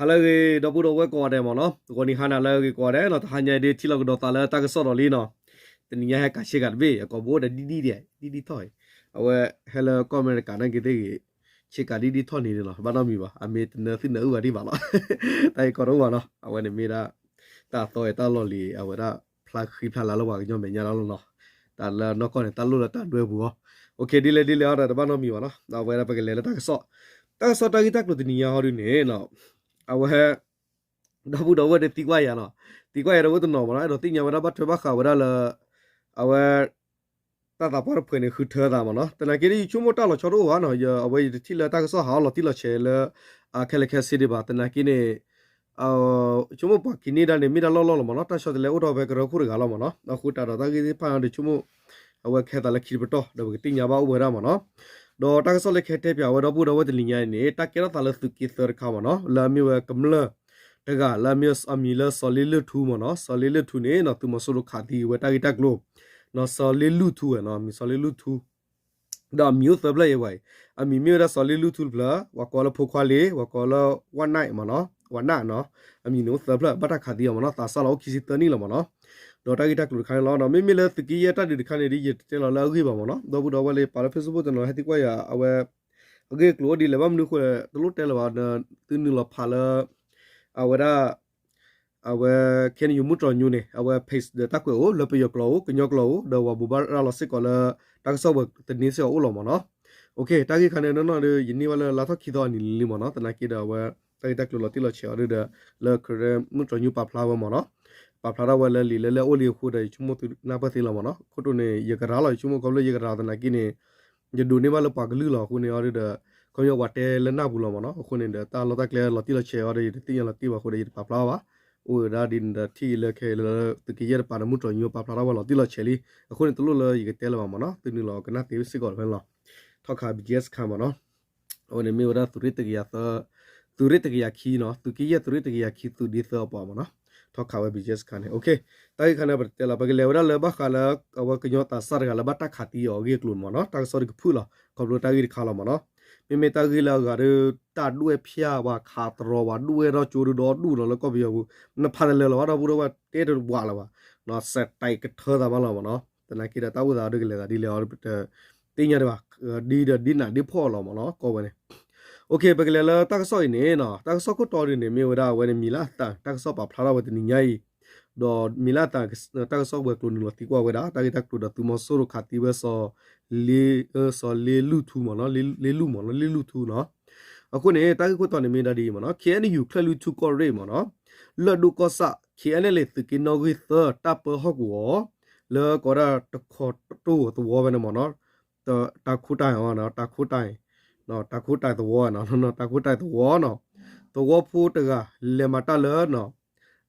လၢအဂ့ၤ ဒီပုၢ်ဒီဝဲၢ်ကိးဂၤဒဲးမ့ၢ်နီၤ, ဂီၤနံၤဟါနၤလၢအဂ့ၤကိးဂၤဒဲးနီၤ, တဟါညါအံၤဒ်ထံၣ်လိာ်ကဒီးသးလၢတၢ်ကစီၣ်ဒီးလံနီၤ, တနံၤညါဟဲကးဆ့ကၤတဘ့ၣ် အကိာ်ဘိအိၣ်ဒီးဒ်ဒ်ဒ် ဒ်ဒ်ထီၣ်အံၤ, အဝဲဟဲလၢကီၢ်အမဲရကၤနာ်က့သ့ၣ်ဂ့ၤ, ဆ့ကၤဒ်ဒ်ထီၣ်န့ၣ်လီၤ, ဘၣ်နီတမံၤဘၣ်, အမ့ၢ်တနၢသုနၢအုၣ်ဘၣ်ဒံးဘၣ်လီၤ, တၢ်အံၤကီးတအိၣ်ဘၣ်နီၤ, အဝဲန့ၣ်မ့ၢ်ဒၣ် တၢ်သီအံၤတၢ်လီၢ်လံၤ အဝဲဒၣ်ဖျါဃံဖျါလၤလၢပှၤကညီမဲာ်ညါလီၤနီၤ, တၢ်လၢနီၢ်ကီၢ်န့ၣ် တၢ်လိၣ်လၢတၢ်ဒွဲပူၤအီၤ, ဒ်လဲၣ်ဒ်လဲၣ်အီၤဒီးတဘၣ်နီတမံၤဘၣ်နီၤ, အဝဲဒၣ်ပကလဲၤလၢတၢ်ကစီၣ်, တၢ်ကစီၣ်တၢ်ဂ့ၢ်တၢ်ကျိၤတနံၤညါဟီဒုန့ၣ် အဝဲ ဒီပုၢ်ဒီဝဲၢ်ဒီးသံကွၢ်ယၤနီၤ, သံကွၢ်ယၤဒီးအိၣ်တနီၤမ့ၢ်နီၤ, အဲၣ်ဒိးသ့ၣ်ညါဝဲဒၣ်ဘၣ်ထွဲဘၣ်ဃးဝဲဒၣ်လၢ အဝဲ တၢ်သးပှၢ်တဖှဲးန့ၣ် ဃုထၢသးမ့ၢ်နီၤ, သနာ်က့ဒီး ယဆိကမိၣ်တၢ်လီၤဆီတအိၣ်ဘၣ်နီၤ, အဝဲယတထံၣ်လၢတၢ်ကစီၣ်ဟးအီၣ်လီၤတံၢ်လီၤဆဲးလၢ အခဲလၢာ်ခဲဆ့ဒံးဘၣ်, သနာ်က့န့ၣ် ယဆိကမိၣ်ပှၤက့ၤန့ၢ်ဒၣ်န့ၣ် မ့ၢ်ဒၣ်လီၢ်လီၢ်လီၤမ့ၢ်နီၤ, တၢ်ဆီတလဲအိၣ်ထီၣ်ဖဲကရၢခိၣ်တဂၤလီၤမ့ၢ်နီၤ, အဃိတၢ်ဒီးတၢ်ဂ့ၢ်သ့ၣ်တဖၣ်န့ၣ်ဒီး ဆိကမိၣ် အဝဲကဲသးလၢခံတပတီၢ် ဒီးပကသ့ၣ်ညါဘၣ်အိၣ်ဝဲဒၣ်မ့ၢ်နီၤ, ဒီးတၢ်ကစီၣ်လၢကဟဲတဲပၠးဝဲဒီပုၢ်ဒီဝဲၢ်တနံၤညါအံၤန့ၣ် တၢ်ကဲထီၣ်သးလၢသုးက့သၢတခါမ့ၢ်နီၤ, လၢအမ့ၢ်ဝဲကမျၢၢ်တဂၤ လၢအမံၤလၢစီၤလ့လုၢ်ထူမ့ၢ်နီၤ, စီၤလ့လုၢ်ထူန့ၣ်နီၤ သုးမီၤစိရိၤခးသံဝဲတၢ်ဂ့ၢ်တၢ်ကျိၤ, စီၤလ့လုၢ်ထူဝဲနီၤ, မံၤစီၤလ့လုၢ်ထူ ဒီးအမံၤအိၣ်သၢဖျၢၣ်အံၤဝဲအံၤ, အမံၤမ့ၢ်ဝဲဒၣ်စီၤလ့လုၢ်ထူတဖျၢၣ်, ပှၤကိးလၢဖိခွါလ့, ပှၤကိးလၢ ဝၣ်နၢ်မ့ၢ်နီၤ, ဝၣ်နၢ်နီၤ, အမံၤန့ၣ်အိၣ်သၢဖျၢၣ် ဘၣ်တၢ်ခးသံအီၤမ့ၢ်နီၤ, သးစၢ်လီၤအိၣ်ခံဆံသၢနံၣ်လီၤမ့ၢ်နီၤ, ဒီးတၢ်ဂ့ၢ်တၢ်ကျိၤတခါန့ၣ်လီၤ, မ့မ့ၢ်လၢသုးက့ယဲၢ်တၢ်ဒုးတခါန့ၣ်ဒီး ယတတဲလီၤလၢအဂ့ၢ်ဘၣ်မ့ၢ်နီၤ, ဒီပုၢ်ဒီဝဲၢ်လၢပာ်လၢ Facebook တနီၤဟဲသံကွၢ်ယၤ အဝဲ အဂ့ၢ်အကျိၤအိၣ်ဒ်လဲၣ် ဘၣ်မနုၤအဃိ တလိၣ်တဲလၢၤဘၣ်, သုနုာ်လီၤဖးလၢ အဝဲဒၣ် အဝဲ ခဲအံၤမုၢ်တြီၤညိန့ၣ် အဝဲ page ဒီးတၢ်ကွဲးအိၣ် လၢပယီၤကျိာ်အိၣ် ကညီကျိာ်အိၣ် ဒီးပှၤဘိးဘၣ်ရၤလီၤစ့ၢ်ကီးလၢ တၢ်ကစီၣ်ဝဲၤတန့ၢ်စ့ၢ်ကီးအိၣ်လီၤမ့ၢ်နီၤ, တၢ်ဂ့ၢ်ခါန့ၣ် နီၢ်နီၢ်ဒီး ယန့ၢ်ဘၣ်လၢလါထီၣ်ခံသီအနံၤလံလံမ့ၢ်နီၤ, သနာ်က့ဒီးအဝဲ တၢ်ဂ့ၢ်တၢ်ကျိၤလီၤတံၢ်လီၤဆဲးအီၤဒီး လၢ ခဲအံၤမုၢ်တြီၤညိပာ်ဖျါဝဲမ့ၢ်နီၤ, ပာ်ဖျါထီၣ်ဝဲလၢလံာ်လဲၢ်လဲၢ်အိၣ်လံအဃိဒီး ယဆိကမိၣ်သုနၢ်ပၢၢ်သ့လီၤမ့ၢ်နီၤ, ခိၣ်တိန့ၣ် ယကရၤလီၤ ယဆိကမိၣ်ခီဖျိယကရၤသနာ်က့န့ၣ် ယဒိးန့ၢ်ဘၣ်လၢပှၤကလုာ်လီၤအဃိန့ၣ်အီၤဒီး ခီပညီပှၤတဲလၢနၢ်ပူၤလီၤမ့ၢ်နီၤ, အဃိန့ၣ်ဒီး တၢ်လီၢ်တၢ်ကျဲလီၤတံၢ်လီၤဆဲးအီၤဒီး ယတသ့ၣ်ညါလီၤတံၢ်ဘၣ်အဃိဒီး ယတပာ်ဖျါအီၤဘၣ်, အိၣ်ဝဲဒၣ်ဒ်န့ၣ်ဒီး ထံၣ်လၢခဲအံၤလၢ သုးက့ယဲၢ်တပၤဒီး မုၢ်တြီၤညိပာ်ဖျါထီၣ်ဝဲလီၤတံၢ်လီၤဆဲးလံ, အဃိန့ၣ် တလိၣ်လၢယကတဲလၢၤဘၣ်မ့ၢ်နီၤ, သုနုာ်လီၤကနၣ်သ့စ့ၢ်ကီးဖဲန့ၣ်လီၤ, ထီၣ်ခး ဘီကၠဲစခါမ့ၢ်နီၤ, အဝဲန့ၣ်မ့ၢ်ဝဲဒၣ်သုးရ့ၣ်တကယၤသၢ သုးရ့ၣ်တကယၤခံနီၤ, သုးက့ယဲၢ်သုးရ့ၣ်တကယၤခံ သုးဒ့သၢအပှၤမ့ၢ်နီၤ, ထီၣ်ခးဝဲ ဘီကၠဲစခါန့ၣ်, တၢ်ဂ့ၢ်ခါန့ၣ် ပတတဲလီၤ, ပကလဲၤဝဲဒၣ်လၢဘၣ်ဃးလၢ အဝဲကညီသးစၢ်တဂၤလၢဘၣ်တၢ်ခးသံအီၤအဂ့ၢ်အကျိၤန့ၣ်မ့ၢ်နီၤ, တၢ်ကစီၣ်တကဖုၣ်လီၤ, ခီဖျိတၢ်ဂ့ၢ်တခါလီၤမ့ၢ်နီၤ, မ့မ့ၢ်တၢ်ဂ့ၢ်လၢအဂၤဒီး တၢ်ဒွဲၣ်ဖၠၣ်ဝဲခးတရီ ပှၤဒွဲၣ်ထီၣ်ကၠိဒုဒီဒူၣ်နီၤ လၢကီၢ်ပယီၤပူၤ, နဖးတလၢာ်လီၤဘၣ် ဒီပုၢ်ဒီဝဲၢ် တဲတဝးလၢၤဘၣ်, စဲးတဲာ်ကထၢသးမးလီၤမ့ၢ်နီၤ, သနာ်က့ဒီးတၢ်အိၣ်သးဒီးကလဲၤသးဒ်လဲၣ်အီၤ ပတသ့ၣ်ညါဒံးဘၣ်, ဒ်ဒီးဒ်နးဒ်ဖှီၣ်လီၤမ့ၢ်နီၤ ကီၢ်ဝဲန့ၣ်, ပကလဲၤလၢတၢ်ကစီၣ်အံၤန့ၣ်နီၤ, တၢ်ကစီၣ်ခိၣ်တီဒုန့ၣ် မ့ၢ်ဝဲဒၣ်အဝဲန့ၣ် မံၤလၢအသး တၢ်ကစီၣ်ပာ်ဖျါထီၣ်ဝဲတနံၤညါအံၤ, ဒီးမံၤလၢအသး တၢ်ကစီၣ်ဝဲၤကျိၤနုာ်လီၤသံကွၢ်ဝဲဒၣ် တၢ်ဂ့ၢ်တၢ်ကျိၤဒီးသုးမီၤစိရိၤခးသံဝဲစီၤ စီၤလ့လုၢ်ထူမ့ၢ်နီၤ, လ့လုၢ်မ့ၢ်နီၤ လ့လုၢ်ထူနီၤ, အဃိန့ၣ် တၢ်ဂ့ၢ်ခိၣ်တီန့ၣ်မ့ၢ်ဒၣ်ဒ်အံၤမ့ၢ်နီၤ, ခ့ၣ်အဲၣ်ယူၣ် ချၢၣ်လွံၢ်ထူၣ်ကီၢ်ရ့ၣ်မ့ၢ်နီၤ, လၢၢ်ဒိၣ်ကီၢ်ဆၣ် ခ့ၣ်အဲၣ်ယူၣ် သုးက့နီၣ်ဂံၢ်သၢ တၢ်ပၢဟီၣ်ကဝီၤ လၢကိးဝဲဒၣ်တခီတိၢ်သဝီဖဲန့ၣ်မ့ၢ်နီၤ, တၢ်ခိတၢ်အံၤ တၢ်ခိတၢ်အံၤ တၢ်ခိတၢ်အံၤသဝီနီၤ, တၢ်ခိတၢ်အံၤသဝီနီၤ, သဝီဖိတဂၤ လဲၤမၤတၢ်လၢ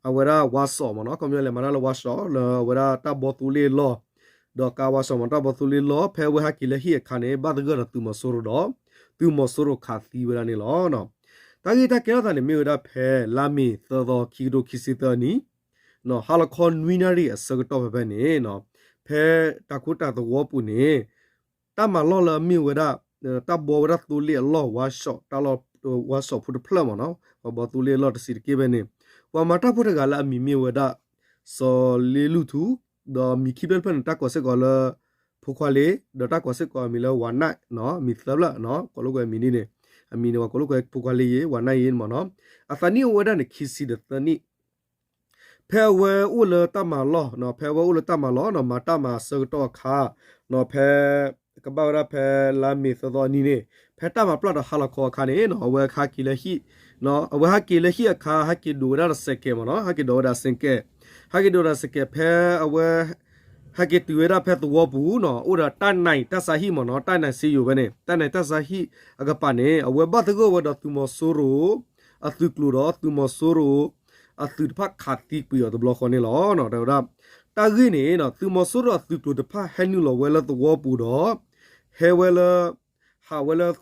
အဝဲဒၣ်ဝါစီၣ်မ့ၢ်နီၤ, ခီပညီလဲၤမၤတၢ်လၢဝါစီၣ် လၢအဝဲဒၣ်တၢ်ဘီသိလ့ၣ်အလီၢ်, ဒီးကါဝါစီၣ်မ့ၢ်တၢ်ဘီသိလ့ၣ်အလီၢ် ဖဲအဝဲဟဲက့ၤလၢဟံၣ်အခါန့ၣ် ဘၣ်သဂၢၢ်ဒီးသုးမီၤစိရိၤဒီး သုးမီၤစိရိၤခးသံဝဲဒၣ်န့ၣ်လီၤ. တၢ်ဂ့ၢ်တၢ်ကဲထီၣ်သးန့ၣ်မ့ၢ်ဝဲဒၣ်ဖဲ လါမ့ၤသၢသီ ခံကထိခံဆံသၢနံၣ် ဟါလီၤခီနွံနၣ်ရံၣ်အဆၢကတီၢ်ဖဲဖဲန့ၣ် ဖဲတၢ်ခိတၢ်သဝီပူၤန့ၣ် တၢ်မၤလီၢ်လၢအမ့ၢ်ဝဲဒၣ် တၢ်ဘီဝဲဒၣ်သိလ့ၣ်အလီၢ် ဝါစီၣ် တၢ်လီၢ် ဝါစီၣ်ဖိတဖျၢၣ်မ့ၢ်နီၤ, ပှၤဘီသိလ့ၣ်အလီၢ်တဆံးတက့ၢ်ဖဲန့ၣ် ပှၤမၤတၢ်ဖိတဂၤလၢအမံၤမ့ၢ်ဝဲဒၣ် စီၤလ့လုၢ်ထူ ဒီးမံၤခံဖျၢၣ်တဖျၢၣ်န့ၣ် တၢ်ကိးစ့ၢ်ကီးလၢ ဖိခွါလ့ ဒီးတၢ်ကိးစ့ၢ်ကီးအမံၤလၢဝၤနၢ်နီၤ, မံၤသၢဖျၢၣ်နီၤ, ကိးလိာ်ကွဲမံၤဒ်န့ၣ်, အမံၤန့ၣ် ပှၤကိးလိာ်ကွဲဖိခွါလ့ယ့ ဝၤနၢ်ယ့မ့ၢ်နီၤ, အသးနံၣ်အိၣ်ဝဲဒၣ်န့ၣ် ခံဆံဒီးသၢနံၣ် ဖဲအဝဲအိၣ်လၢတၢ်မၤလီၢ်နီၤ, ဖဲအဝဲအိၣ်လၢတၢ်မၤလီၢ်နီၤ, မၤတၢ်မၤဆၢကတီၢ်အခါနီၤ, ဖဲ ကဘၣ်ဝဲဒၣ်ဖဲလါမ့ၤသၢသီအနံၤန့ၣ်, ဖဲတၢ်မၤပျၢ်ဒီးဟါလီၤခီအခါန့ၣ်နီၤ, အဝဲဟးက့ၤလၢဟံၣ်, အဝဲဟးက့ၤလၢဟံၣ်အခါ ဟဲက့ၤဒိးဝဲဒၣ်ဒီးစဲးကဲးမ့ၢ်နီၤ, ဟဲက့ၤဒိးဝဲဒၣ်စဲးကဲး, ဟဲက့ၤဒိးဝဲဒၣ်စဲးကဲးဖဲအဝဲ ဟဲက့ၤတုၤဝဲဒၣ်ဖဲသဝီပူၤနီၤ, အိၣ်ဒီးတၢ်နံၤတၢ်ဆါဟံၣ်မ့ၢ်နီၤ, တၢ်နံၤစ့ယိၤဝဲန့ၣ်, တၢ်နံၤတၢ်ဆါဟံၣ်အကပၤန့ၣ် အဝဲဘၣ်သဂၢၢ်ဝဲဒီးသုးမီၤစိရိၤ အသုးကျိၤဒီး သုးမီၤစိရိၤ အသုးတဖၣ်ခးသံကွံာ်အီၤတဘျီဃီန့ၣ်လီၤ. တဲဝဲဒၣ် တၢ်ဂ့ၢ်န့ၣ် သုးမီၤစိရိၤအသုးကျိၤတဖၣ်ဟဲနုာ်လီၤဝဲလၢသဝီပူၤဒီး ဟဲဝဲလၢ ဟးဝဲလၢ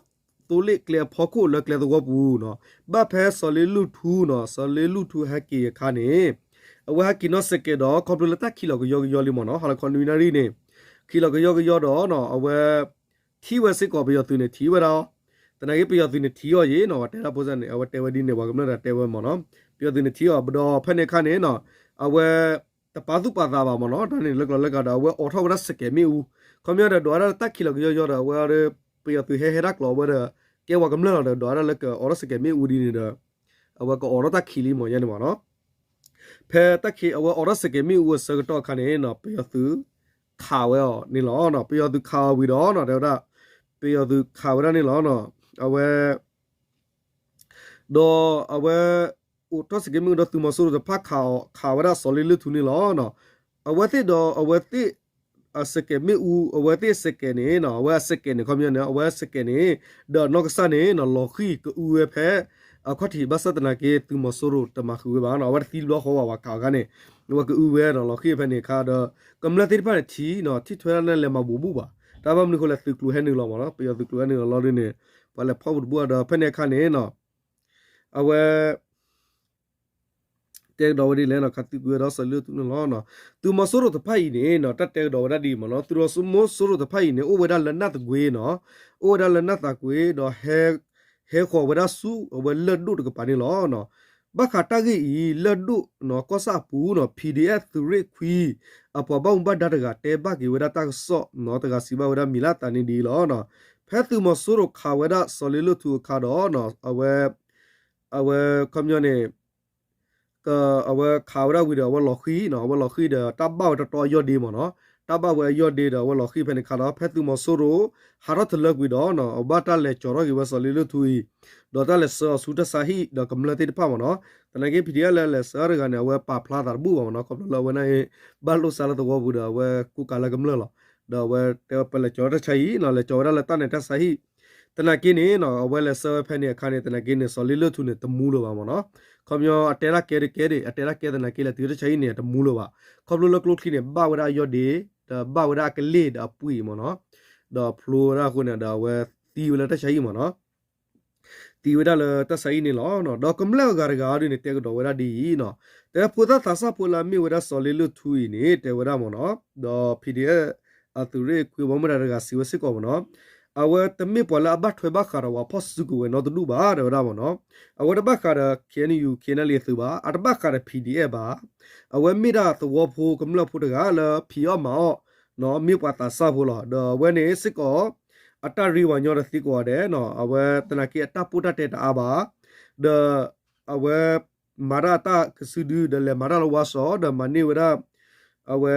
သိလ့ၣ်ကျဲအဖီခိၣ်လၢကျဲသဝီပူၤနီၤ, ဘၣ်ဖဲစီၤလ့လုၢ်ထူနီၤ, စီၤလ့လုၢ်ထူဟဲက့ၤအခါန့ၣ် အဝဲဟဲက့ၤနီၣ်စဲးကဲးဒီး ခီဖျိလၢတၢ်ခံးလီၤကယီကယီလံမ့ၢ်နီၤ, ဟါလီၤခီနွံနၣ်ရံၣ်န့ၣ် ခံးလီၤကယီကယီဒီး အဝဲ ထံၣ်ဝဲစ့ၢ်ကီးပယီၤသုးန့ၣ် ထံၣ်ဝဲဒၣ် သနာ်က့ပယီၤသုးန့ၣ်ထံၣ်အီၤယံၤနီၤ, ပှၤတဲဒၣ်ဖိစၢ်န့ၣ် အဝဲတဲဝဲဒ်န့ၣ် ပှၤကမျၢၢ်တဂၤတဲဝဲမ့ၢ်နီၤ, ပယီၤသုးန့ၣ်ထံၣ်အီၤ ဒီးဖဲန့ၣ်အခါန့ၣ်နီၤ, အဝဲ တပာ်သူၣ်ပာ်သးဘၣ်မ့ၢ်နီၤ, တၢ်န့ၣ်လၢကျိၤလၢကျါဒီး အဝဲအိးထီၣ်ဝဲဒၣ်စကဲးမ့ၣ်အူ, ခီပညီဒီး ဒွးဒၣ်လၢတၢ်ခံးလီၤကယီယီဒီး အဝဲ ပယီၤသုးဟဲဟဲတၢ်ကျိၤအဝဲဒီး ကဲပှၤကမျၢၢ်လီၤဒီး ဒွးဒၣ်လၢကအိးထီၣ်စကဲးမ့ၣ်အူဒ်န့ၣ်ဒီး အဝဲကအိးထီၣ်တၢ်ခံးလံမ့ၢ်ယဲန့ၣ်မ့ၢ်နီၤ, ဖဲတၢ်ခံး အဝဲအိးထီၣ်စကဲးမ့ၣ်အူအဆၢကတီၢ်အခါန့ၣ်နီၤ, ပယီၤသုးခးဝဲအီၤန့ၣ်လီၤ, ပယီၤသုးခးအီၤဝံၤဒီးနီၤ, တဲဝဲဒၣ် ပယီၤသုးခးဝဲဒၣ်န့ၣ်လီၤ, အဝဲ ဒီးအဝဲ အိးထီၣ်စကဲးမ့ၣ်အူဒီး သုးမီၤစိရိၤတဖၣ်ခးအီၤ ခးဝဲဒၣ်စီၤလ့လုၢ်ထူန့ၣ်လီၤ. အဝဲသ့ၣ်ဒီးအဝဲသ့ၣ် အစကဲးမ့ၣ်အူ အဝဲသ့ၣ်စကဲးန့ၣ် အဝဲအစကဲးန့ၣ် ခီပညီန့ၣ် အဝဲအစကဲးန့ၣ် ဒီးအနီၢ်ကစၢ်န့ၣ် လီၤဃံၤကအုဝဲဖဲ အခီၣ်ထံး ဘၣ်ဆၣ်သနာ်က့ သုးမီၤစိရိၤတမၤဃုာ်ဝဲဘၣ်နီၤ, အဝဲတသံတဘျီဃီဘၣ် ပှၤခးအီၤခါန့ၣ် အဝဲကအုဝဲဒီးလီၤဃံၤဖဲန့ၣ်အခါဒီး ကမျၢၢ်သ့ၣ်တဖၣ်န့ၣ်ထံၣ်နီၤ, ထံၣ်ထွဲဒၣ်န့ၣ် လဲၤမၤဘူးဘူးဘၣ်, တၢ်ဘၣ်မနုၤအဃိလဲၣ် သုးကျိၤဟဲနုာ်လီၤမ့ၢ်နီၤ, ပယီၤသုးကျိၤဟဲနုာ်လီၤလီၤဒ်န့ၣ် ပှၤလဲၤဖီၣ်ဘူးတဘူးဒီး ဖဲန့ၣ်အခါန့ၣ်နီၤ အဝဲ တဲကဒီးဝဲဒ်လဲၣ်နီၤ, ခးသံကွံာ်ဝဲဒီးစီၤလ့လုၢ်ထူန့ၣ်လီၤ. သုးမီၤစိရိၤတဖၣ်အံၤန့ၣ်နီၤ တၢ်တဲကဒီးဝဲဒၣ်ဒ်အံၤမ့ၢ်နီၤ, သုးမီၤစိရိၤတဖၣ်အံၤန့ၣ် အိၣ်ဝဲဒၣ်လၢနၢ်သကွ့ၤနီၤ, အိၣ်ဝဲဒၣ်လၢနၢ်သကွ့ၤဒီး ဟဲဃီၤဝဲဒၣ်ဆူအဝဲလၢၢ်ဒိၣ်တကပၤန့ၣ်လီၤ. ဘၣ်ဃးတၢ်ဂ့ၢ်အံၤ လၢၢ်ဒိၣ်နီၤ ကီၢ်ဆၣ်အပူၤနီၤ PDF သုးရ့ၣ်ခွံ အပှၤဘၣ်မူဘၣ်ဒါတဂၤတဲဘၣ်က့ၤဝဲဒၣ်တၢ်ကစီၣ်နီၤ, တဂၤစံးဘၣ်ဝဲဒၣ်မံၤလၢအသးန့ၣ်ဒ်အံၤလီၤ. ဖဲသုးမီၤစိရိၤခးဝဲဒၣ်စီၤလ့လုၢ်ထူအခါဒီးနီၤ အဝဲ အဝဲခီပညီန့ၣ် အဝဲခးဝဲဒၣ်ဝံၤဒီး အဝဲလီၤဃံၤနီၤ, အဝဲလီၤဃံၤဒီး တၢ်ဘၣ်ဝဲတတီအယီၢ်ဒ့မ့ၢ်နီၤ, တၢ်ဘၣ်ဝဲအယီၢ်ဒ့ဒီး အဝဲလီၤဃံၤဖဲန့ၣ်အခါဒီး ဖဲသုးမီၤစိရိၤ ဟးထီၣ်တလၢကွံာ်ဒီးနီၤ အဘၣ်တၢ်လဲၤကၠီၤထီၣ်က့ၤဝဲစီၤလ့လုၢ်ထူအံၤ ဒီးတၢ်လဲၤဆှၢအီၤဆူတၢ်ဆါဟံၣ်ဒီးကမျၢၢ်သ့ၣ်တဖၣ်မ့ၢ်နီၤ, သနာ်က့ PDF လၢလဲၤဆှၢတဂၤန့ၣ် အဝဲပာ်ဖျါသးတဘူၣ်ဘၣ်မ့ၢ်နီၤ, ခီဖျိလၢအဝဲန့ၣ် ဘၣ်လိာ်စါလၢသဝီပူၤဒီး အဝဲကူကၤလၢကမျၢၢ်လီၤ, ဒီးအဝဲတဲဝဲပလဲၤကၠီၤတၢ်ဆါဟံၣ်နီၤ, လဲၤကၠီၤဝဲဒၣ်လၢတၢ်န့ၣ်တၢ်ဆါဟံၣ် သနာ်က့န့ၣ်နီၤ အဝဲလဲၤဆှၢဝဲဖဲန့ၣ်အခါန့ၣ် သနာ်က့န့ၣ် စီၤလ့လုၢ်ထူန့ၣ် တမူလၢၤဘၣ်မ့ၢ်နီၤ, ခီပညီအတဲတၢ်ကဲတကဲဒၣ် အတဲတၢ်ကဲသနာ်က့လဲၤတုၤတၢ်ဆါဟံၣ်န့ၣ် တမူလၢၤဘၣ်, ခီဖျိလၢကျိချံန့ၣ် ဘၣ်ဝဲဒၣ်အယီၢ်ဒ့ ဒီးဘၣ်ဝဲဒၣ်အကလ့ၢ်ဒီးအပှ့ၤမ့ၢ်နီၤ, ဒီးဖျိဝဲဒၣ်အဃိန့ၣ်ဒီးအဝဲသံဝဲလၢတၢ်ဆါဟံၣ်မ့ၢ်နီၤ သံဝဲဒၣ်လၢတၢ်ဆါဟံၣ်န့ၣ်လီၤ. ဒီးကမျၢၢ်အဂၤတဂၤအံၤဒ်န့ၣ် တဲကဒီးဝဲဒၣ်ဒ်အံၤနီၤ, တဲဖိသၣ်သးစၢ်ဖိလၢအမ့ၢ်ဝဲဒၣ်စီၤလ့လုၢ်ထူအံၤန့ၣ် တဲဝဲဒၣ်မ့ၢ်နီၤ, ဒီး PDF အသုးရ့ၣ်ခွံဘီမုၢ်တဂၤစံးဝဲစ့ၢ်ကီးမ့ၢ်နီၤ, အဝဲတမ့ၢ်ပှၤလၢအဘၣ်ထွဲဘၣ်ဃးဒီးပှၤဖီၣ်စုကဝဲၤနီတဒူၣ်ဘၣ် တဲဝဲဒၣ်မ့ၢ်နီၤ, အဝဲတဘၣ်ဃးဒီး KNU KNLA အသုးဘၣ်, အတဘၣ်ဃးဒီး PDF ဘၣ်, အဝဲမ့ၢ်ဒၣ်သဝီဖိကမျၢၢ်ဖိတဂၤလၢဖံးအီၣ်မၤအီၣ် မ့ၢ်ပှၤသးစၢ်ဖိလီၤ. ဒီးအဝဲန့ၣ်စ့ၢ်ကီး အတၢ်ရ့ဝဲညီတသ့ကိးဂၤဒဲးနီၤ, အဝဲသနာ်က့အတၢ်ပိၢ်တၢ်တဲတအါဘၣ်, ဒီး အဝဲ မၤတၢ်အတၢ်ကစုဒု ဒီးလဲၤမၤတၢ်လၢဝါစီၤ ဒီးမၤန့ၢ်ဝဲဒၣ် အဝဲ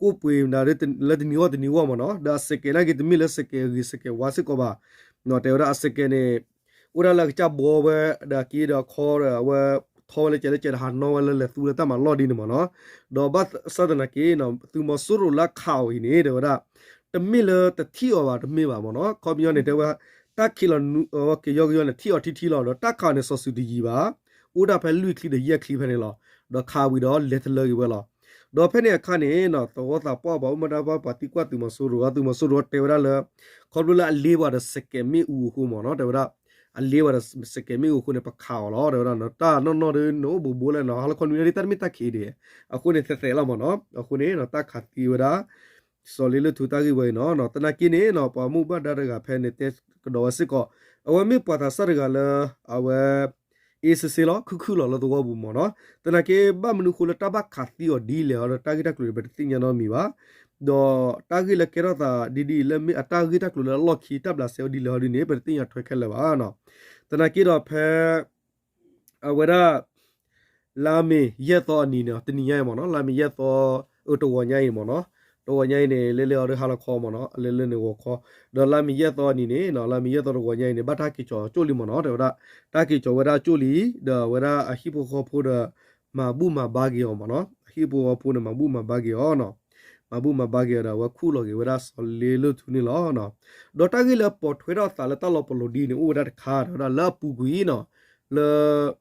ကိၣ်ပှ့ၤမနုၤလၢတနံၤဂီၢ်တနံၤဂီၢ်မ့ၢ်နီၤ, ဒီးအစကဲးနာ်က့တမ့ၢ်လၢစကဲးဂ့ၤစကဲးဝါစ့ၢ်ကီးဘၣ်, တဲဝဲဒၣ်အစကဲးန့ၣ် အိၣ်ဒၣ်လၢအကစၢ်ဘှီဝဲ ဒီးအက့ဒီးအခီဒီး အဝဲထီဝဲလၢကဲးလၢကဲးဒီးဟးနီၣ်ဝဲလၢလဲၤသူလၢတၢ်မၤလီၢ်ဒ်န့ၣ်မ့ၢ်နီၤ, ဒီးဘၣ်ဆၣ်သနာ်က့ သုးမီၤစိရိၤလၢခးအီၤအံၤန့ၣ် တဲဝဲဒၣ် တမ့ၢ်လၢတထံၣ်အီၤဘၣ်တမ့ၢ်ဘၣ်မ့ၢ်နီၤ, ခီပညီန့ၣ် တဲဝဲ တၢ်ခံးလီၤကယီကယီန့ၣ် ထံၣ်အီၤထံထံလီၤ, ဒီးတၢ်ခးအီၤန့ၣ် စီၤစုၤတယံၤဘၣ်, အိၣ်ဒၣ်ဖဲလွံၢ်ချံဒီးယဲၢ်ချံဖဲန့ၣ်လီၤ, ဒီးခးဝံၤဒီးလဲၤတလၢက့ၤဝဲလီၤ. ဒီးဖဲန့ၣ်အခါန့ၣ် သဝီသးပှၢ်ပှၤအိၣ်မူဒါဘၣ်ပှၤသံကွၢ်သုးမီၤစိရိၤ သုးမီၤစိရိၤတဲဝဲဒၣ်လၢ ခီဖျိလၢအလ့ပှၤဒီးစကဲးမ့ၣ်အူအဃိမ့ၢ်နီၤ, တဲဝဲဒၣ် အလ့ပှၤဒီးစကဲးမ့ၣ်အူအဃိန့ၣ် ပခးအီၤလီၤ တဲဝဲဒၣ်, တၢ်နီၢ်နီၢ်ဒီးနအိၣ်ဘူးဘူးလၢနီၤ ဟါလီၤခီနွံနၣ်ရံၣ် တၢ်တမ့ၢ်တၢ်ခံးဒံး, အဃိန့ၣ် သဲးသဲးလီၤမ့ၢ်နီၤ, အဃိန့ၣ် တၢ်ခးသံဝဲဒၣ် စီၤလ့လုၢ်ထူတၢ်ဂ့ၢ်ဝဲအံၤနီၤ, သနာ်က့န့ၣ် ပှၤမူဘၣ်ဒါတဂၤဖဲန့ၣ် တဲကဒီးဝဲစ့ၢ်ကီး, အဝဲမ့ၢ်ပှၤသးစၢ်တဂၤလၢ အဝဲ အ့ၣ်စ့ၣ်စ့ၣ်လီၤခုၣ်ခုၣ်လီၤလၢသဝီပူၤမ့ၢ်နီၤ, သနာ်က့ဘၣ်မနုၤအဃိလၢတၢ်ဘၣ်ခးသံအီၤဒ်လဲၣ်အီၤဒီး တၢ်ဂ့ၢ်တၢ်ကျိၤန့ၣ် ပတသ့ၣ်ညါနီတမံၤဘၣ်, ဒီးတၢ်ဂ့ၢ်လၢကဲထီၣ်သးဒ်ဒ်အံၤ လၢမ့ၢ်အတၢ်ဂ့ၢ်တၢ်ကျိၤလၢအလီၢ်ခံ တၢ်ဘျးစဲအီၤဒ်လဲၣ်အီၤဒ်န့ၣ် ပတသ့ၣ်ညါထွဲခဲလၢာ်ဘၣ်နီၤ, သနာ်က့ဒီးဖဲ အဝဲဒၣ် လါမ့ၤယဲၢ်သီအနံၤန့ၣ် တနံၤညါအံၤမ့ၢ်နီၤ, လါမ့ၤယဲၢ်သီ အတဂီၤညါအံၤမ့ၢ်နီၤ, တဂီၤညါအံၤန့ၣ် လၢလၢအီၤဒၣ်ဟါလီၤခီမ့ၢ်နီၤ, လၢလၢန့ၣ်ဂီၤခီ, ဒီးလါမ့ၤယဲၢ်သီအနံၤန့ၣ်နီၤ, လါမ့ၤယဲၢ်သီတဂီၤညါအံၤန့ၣ် ဘၣ်တၢ်က့ၤကၠီၤကၠိၣ်လံမ့ၢ်နီၤ, တဲဝဲဒၣ် တၢ်က့ၤကၠီၤဝဲဒၣ်ကၠိၣ်လံ, ဒီးအဝဲဒၣ်အဟံၣ်ဖိဃီဖိဒီး မၤဘူၣ်မၤဘါက့ၤအီၤမ့ၢ်နီၤ, အဟံၣ်ဖိဃီဖိန့ၣ် မၤဘူၣ်မၤဘါက့ၤအီၤနီၤ, မၤဘူၣ်မၤဘါက့ၤအီၤဒီး အဝဲခူၣ်လီၤက့ၤဝဲဒၣ်စီၤလ့လုၢ်ထူန့ၣ်လီၤ. ဒီးတၢ်ဂ့ၢ်လၢပိာ်ထွဲထီၣ်အသးလၢတၢ်လီၤပလိာ်ဒ်န့ၣ် အိၣ်ဝဲဒၣ်တခါ တဲဝဲဒၣ်လၢအပူၤကွံာ်နီၤ, လၢ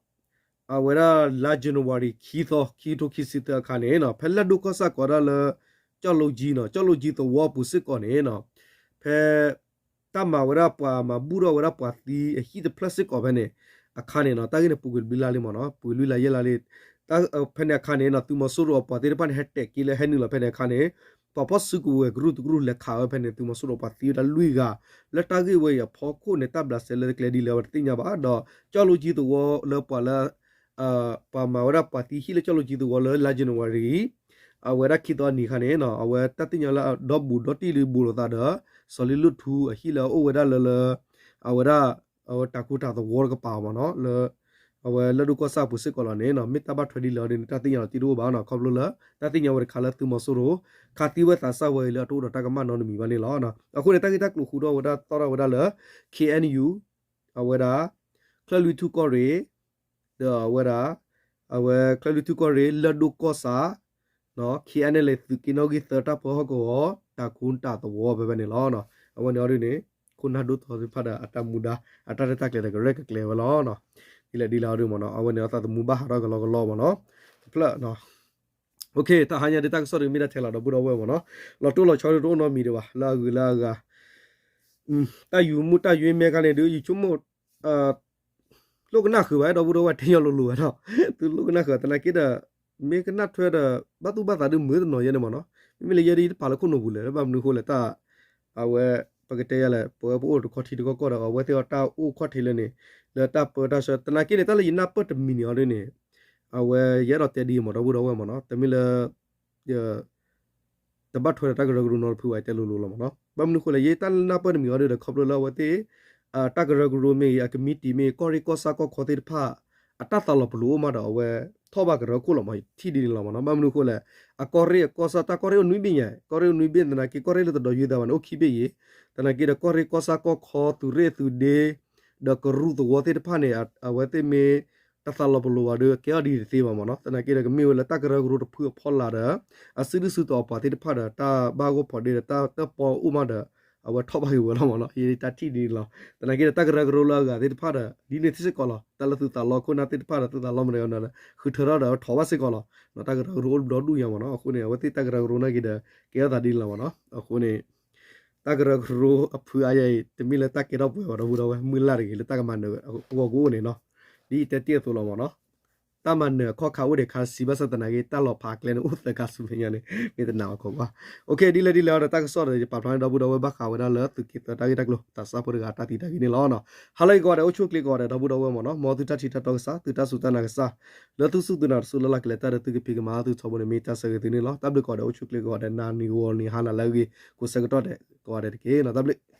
အဝဲဒၣ်လါ January ခံသီ ခံကထိခံဆံသၢအခါန့ၣ်နီၤ, ဖဲလၢၢ်ဒိၣ်ကီၢ်ဆၣ်ကိးဒၣ်လၢ ကၠီၣ်လိကၠံနီၤ, ကၠီၣ်လိကၠံသဝီပူၤစ့ၢ်ကီးန့ၣ်နီၤ, ဖဲ တၢ်မၤဝဲဒၣ်ပှၤမၤဘူၣ်ထီၣ်ဝဲဒၣ်ပှၤသံအဟံၣ်တဖျၢၣ်စ့ၢ်ကီးဖဲန့ၣ် အခါန့ၣ်နီၤ, တၢ်ဂ့ၢ်န့ၣ် ပူၤကွံာ်လွံၢ်လါလံမ့ၢ်နီၤ, ပူၤကွံာ်လွံၢ်လါယဲၢ်လါလံ, ဖဲန့ၣ်အခါန့ၣ်နီၤ, သုးမီၤစိရိၤအပှၤသ့ၣ်တဖၣ်န့ၣ် ဟဲတဲာ်က့ၤလၢဟဲနုာ်လီၤဖဲန့ၣ်အခါန့ၣ် ပှၤဖီၣ်စုကဝဲၤကရူၢ်တကရူၢ်လဲၤခးဝဲဖဲန့ၣ် သုးမီၤစိရိၤပှၤသံဝဲဒၣ်လွံၢ်ဂၤ လၢတၢ်ဂ့ၢ်ဝဲအံၤအဖီခိၣ်န့ၣ် တၢ်ဘျးစဲလၢကျဲဒ်လဲၣ်ဝဲတသ့ၣ်ညါဘၣ် ဒီးကၠီၣ်လိကၠံသဝီလၢပှၤလၢ ပှၤမၤဝဲဒၣ်ပှၤသံဟံၣ်လၢကၠီၣ်လိကၠံသဝီလၢလါ January အဝဲဒၣ်ခံသီအနံၤအခါန့ၣ် အဝဲတၢ်သ့ၣ်ညါလၢအဒီဘူးဒီတံၢ်ဒုးဘူးလိာ်သးဒီး စီၤလ့လိၣ်ထူအဟံၣ်လၢအအိၣ်ဝဲဒၣ်လၢလၢ အဝဲဒၣ် အဝဲတၢ်ခူတၢ်သဝီတကပၤမ့ၢ်နီၤ လၢ အဝဲလၢၢ်ဒိၣ်ကီၢ်ဆၣ်အပူၤစ့ၢ်ကီးလီၤန့ၣ် မ့ၢ်တၢ်ဘၣ်ထွဲဒ်လဲၣ်အီၤဒ်န့ၣ် တၢ်သ့ၣ်ညါလီၤတံၢ်တအိၣ်ဘၣ်နီၤ ခီဖျိလၢ တၢ်သ့ၣ်ညါဝဲတခါလၢသုးမီၤစိရိၤ ခးသံဝဲသးစၢ်ဝဲအံၤလၢအတအိၣ်ဒီးတၢ်ကမၣ်နီတမံၤဘၣ်န့ၣ်လီၤ. အဃိန့ၣ် တၢ်ဂ့ၢ်တၢ်ကျိၤဃုာ်ထီၣ်ဝဲဒၣ်သီၣ်ထီၣ်ဝဲဒၣ်လၢ K N U အဝဲဒၣ် ချၢၣ်လွံၢ်ထူၣ်ကီၢ်ရ့ၣ် ဒီးအဝဲဒၣ် အဝဲချၢၣ်လွံၢ်ထူၣ်ကီၢ်ရ့ၣ် လၢၢ်ဒိၣ်ကီၢ်ဆၣ် K N L A သုးက့နီၣ်ဂံၢ်သၢတၢ်ပၢဟီၣ်ကဝီၤ တၢ်ခူတၢ်သဝီဖဲဖဲန့ၣ်လီၤ. အဝဲန့ၣ်အီၤဒ်န့ၣ် ခိၣ်နၢ်ဒိၣ်ထီသ့ၣ်တဖၣ်ဒီးအတၢ်မူဒါ အတၢ်ရဲၣ်တၢ်ကျဲၤဒီးကရဲၣ်ကကျဲၤဝဲလီၤ. ဒ်လဲၣ်ဒ်လဲၣ်အီၤဒ်မ့ၢ်နီၤ အဝဲန့ၣ်အသးသမူဘၣ်ဟးထီၣ်ကလီကလီမ့ၢ်နီၤ တဖျၢၣ် တဟါညါဒ်တၢ်ကစီၣ်ဒ်မ့ၢ်ဒၣ်ထဲလီၤ ဒီပုၢ်ဒီဝဲၢ်မ့ၢ်နီၤ လီၤတိၢ်လီၤဆီဒ်တအိၣ်နီတမံၤဒံးဘၣ် လၢအဂုၤလၢအဂၤ တၢ်ယူၤမူတၢ်ယူၤမ့ၢ်ခါန့ၣ်ဒုး ယဆိကမိၣ် လိၣ်ကနၣ်ဃုာ်ဘၣ် ဒီပုၢ်ဒီဝဲၢ်တဲညီလိၤလိၤဘၣ်နီၤ သုလိၣ်ကနၣ်ဃုာ်သနာ်က့ဒီး မ့ၢ်ကနၣ်ထွဲဒီး ဘၣ်သူၣ်ဘၣ်သးဒုးမုာ်တနီၤယဲန့ၣ်မ့ၢ်နီၤ မ့မ့ၢ်လၢယဲဒ်ယတပာ်လၢခိၣ်နူာ်ပူၤလဲၣ် လၢဘၣ်မနုၤအဃိလဲၣ်တၢ် အဝဲ ပကတဲယၤလဲၣ် ပဝဲပအိၣ်တခီထံတခီကီၢ်ဒီး အဝဲသ့ၣ်အီၤတၢ်အိၣ်ခီၣ်ထံးလၢန့ၣ် လၢတၢ်ပၢတၢ်ဆှၢ သနာ်က့န့ၣ် တၢ်လၢယနၢ်ပၢၢ်တမံၤန့ၣ်အီၤဒ်န့ၣ် အဝဲယအဲၣ်ဒိးတဲဒ်အံၤမ့ၢ်ဒီပုၢ်ဒီဝဲၢ်မ့ၢ်နီၤ တမ့ၢ်လၢ တဘၣ်ထွဲဒီးတၢ်ကရၢကရိနီတဖုဘၣ် တဲလိၤလိၤလီၤမ့ၢ်နီၤ ဘၣ်မနုၤအဃိလဲၣ် ယတၢ်နၢ်ပၢၢ်တမံၤအီၤဒ်ဒီး ခီဖျိလၢအဝဲသ့ၣ် တၢ်ကရၢကရိမ့ၢ်ဂ့ၤ အကမံးတံာ်မ့ၢ်ဂ့ၤ ကီၢ်ရ့ၣ်ကီၢ်ဆၣ်ကီၢ်ခီသ့ၣ်တဖၣ် အတၢ်သးလီၤပလိာ်အိၣ်မးဒီးအဝဲ ထီၣ်ဘၣ်ကရၢခိၣ်လီၤမ့ၢ် ထံၣ်ဒ်န့ၣ်လီၤမ့ၢ်နီၤ ဘၣ်မနုၤအဃိလဲၣ် အကီၢ်ရ့ၣ်အကီၢ်ဆၣ်တၢ်ကီၢ်ရ့ၣ်အိၣ်နွံဘ့ၣ်ညါ ကီၢ်ရ့ၣ်အိၣ်နွံဘ့ၣ်သနာ်က့ ကီၢ်ရ့ၣ်လၢတဒီးယုၢ်သးဘၣ်န့ၣ် အိၣ်ခံဘ့ၣ်ယံၤ သနာ်က့ဒီး ကီၢ်ရ့ၣ်ကီၢ်ဆၣ်ကီၢ်ခီ သုးရ့ၣ်သုးဒ့ ဒီးကရူၢ်သဝီသ့ၣ်တဖၣ်န့ၣ် အဝဲသ့ၣ်မ့ၢ် တၢ်သးလီၤပလိာ်ဘၣ်ဒီး ကဲအီၤဒ်တသ့ဘၣ်မ့ၢ်နီၤ သနာ်က့ဒီး ကမ့ၢ်ဝဲလၢတၢ်ကရၢကရိတဖုအဖီလာ်ဒီး အစုဒုၣ်စုတီၤအပှၤသ့ၣ်တဖၣ်ဒီး တၢ်ဘၣ်ဂီၢ်ဖီၣ်ဒ့ဒီး တၢ်တၢၣ်ပီအိၣ်မးဒီး အဝဲထီၣ်ဘၣ်က့ၤဝဲလီၤမ့ၢ်နီၤ ယတၢ်ထံၣ်ဒ်န့ၣ်လီၤ သနာ်က့ဒီး တၢ်ကရၢကရိလၢအဂၤသ့ၣ်တဖၣ်ဒီး ဒ်န့ၣ်စ့ၢ်ကီးလီၤ တၢ်လၢသုးသးလီခိၣ်နၢ်သ့ၣ်တဖၣ်ဒီး သုးသးလီမ့ၢ်ဒီး ဃုထၢထီၣ်ဒီးထီၣ်ဘၣ်စ့ၢ်ကီးလီၤ တၢ်ကရၢကရိအိၣ်ဘျီဒူၣ်ညါမ့ၢ်နီၤ အဃိန့ၣ် အဝဲသ့ၣ်တၢ်ကရၢကရိနာ်က့ဒီး ကဲထီၣ်သးဒ်န့ၣ်လီၤမ့ၢ်နီၤ အဃိန့ၣ် တၢ်ကရၢကရိအဖုအါယဲအံၤ တမ့ၢ်လၢတၢ်ကဲထီၣ်ပှဲၤဘၣ်ဒီပုၢ်ဒီဝဲၢ် မုၢ်လၢ်တဂ့ၤလၢတၢ်ကမၤနၢၤအဂီၢ်ကအိၣ်န့ၣ်နီၤ ဒ်ယတဲတ့ၢ်အသိးလီၤမ့ၢ်နီၤ တၢ်မၤနၢၤအခီၣ်ခါအိၣ်ဒံးခါဆံးဘၣ်ဆၣ်သနာ်က့ တၢ်လီၤဖးအကျဲန့ၣ် အိၣ်သၢခါဆူမဲာ်ညါန့ၣ် မ့ၢ်တနာ်အီၤကီးကွၢ် ဒ်လဲၣ်ဒ်လဲၣ်အီၤဒီး တၢ်ကစီၣ်ဒီး ယပာ်ဖျါန့ၢ်ဒီပုၢ်ဒီဝဲၢ်ဘၣ်ဃးဝဲဒၣ်လၢသုးက့သၢတၢ်ဂ့ၢ်တၢ်ကျိၤ တၢ်ဆၣ်ဖိတဂၤတၢ်သံတၢ်ဂ့ၢ်န့ၣ်လီၤ. ဟါလၢအဂီၤဒီး အိၣ်ဆူၣ်အိၣ်ချ့အဂီၤဒီး ဒီပုၢ်ဒီဝဲၢ်မ့ၢ်နီၤ မ်သုတၢ်ထံၣ်တၢ်တီကစၢ် သုတၢ်စူၢ်တၢ်နာ်ကစၢ် လၢသုစူၢ်သုနာ်တစိၢ်လၢ်လၢ်ကလဲၤတၢ်ဒီး သုကဖံးကမၤသုထီဘိန့ၣ် မ့ၢ်တၢ်ဆၢဂ့ၤသုန့ၣ်လီၤ. တၢ်ဘျုးကိးဂၤဒဲး အိၣ်ဆူၣ်အိၣ်ချ့အဂီၤဒီး နၤနံၤဂီၤနံၤဟါနၤလၢအဂ့ၤ ကိးဆၢကတီၢ်ဒဲးကိးဂၤဒဲးတက့ၢ်နီၤ တၢ်ဘျုး